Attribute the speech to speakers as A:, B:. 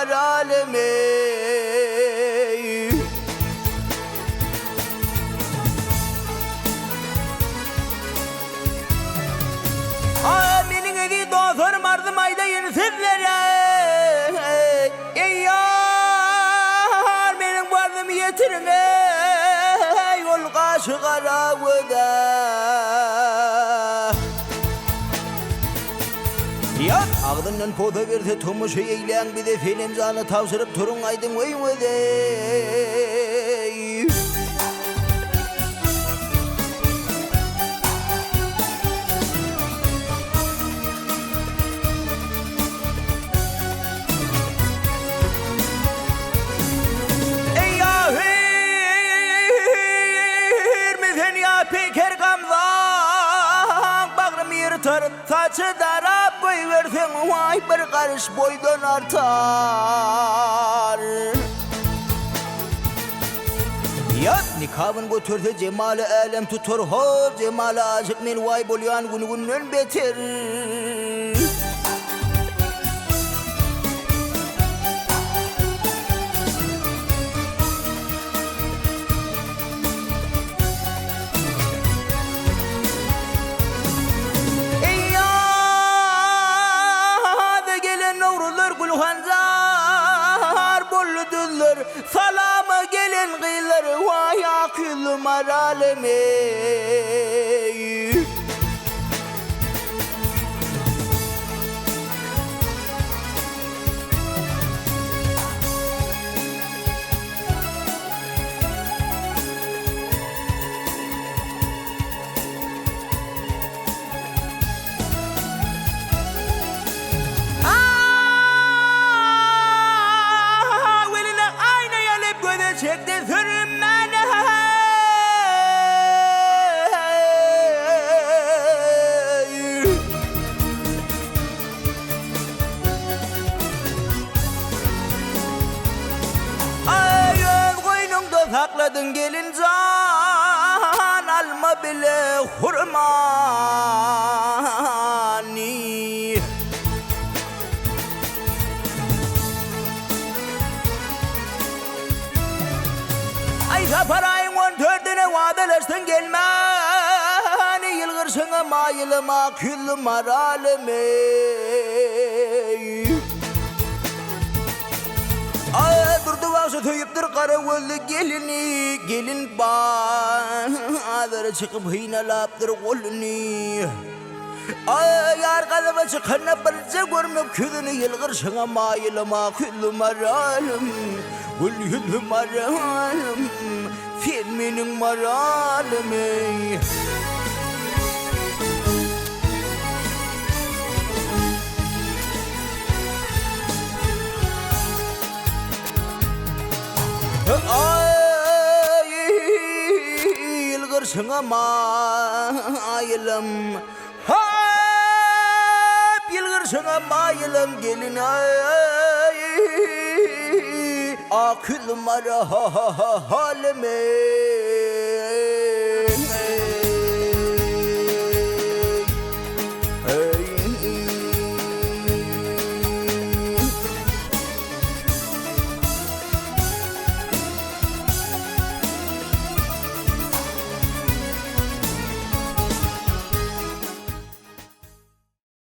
A: maralym eý. A meniň eziz dostlarym arzym aýdaýyn sizlere Eý ýar meniň bu arzymy ýetiriň eý Ol gaşy gara göze. Ýat agzyndan posa berse tomaşa eýläň bize Senem jany tabşyryp turuň aýdyň öýüňize eý. Eý ýa hüýrmi sen ýa peýker gamzaň Bagrymy ýyrtar saçy darap goýberseň Waý bir garyş boýdan artar. Ýat nikabyn göterse jemaly älem tutar Hor jemala aşyk men waý bolýan gün-günden beter. Eý ýaza gelen nowruzlar gül-hanjar boldy düzler Salama gelen gyzlar waý ak ýüzli maralym eý. Ah, weline aýna ýaly göze çekdi sürmäni. Aý, öz goýnuňda sakladyň gelin jan, alma bile hurmany. Aý, sapar aýyň on dördüne wadalaşdyň gelmäni, ýylgyrşyňa maýylym ak ýüzli maralym eý. Aý, Durdy bagşy söýüpdir gara gözli gelini, Gelin bazara çykyp hynalapdyr goluny. Aý, ýar gazaba çykanda birje görmek ýüzüni, Ýylgyrşyňa maýylym ak ýüzli maralym, Gül ýüzli maralym, sen meniň maralym eý. Aý, ýylgyrşyňa maýylym, Hap, ýylgyrşyňa maýylym, gelin-aý, Ak ýüzli maralym-eý.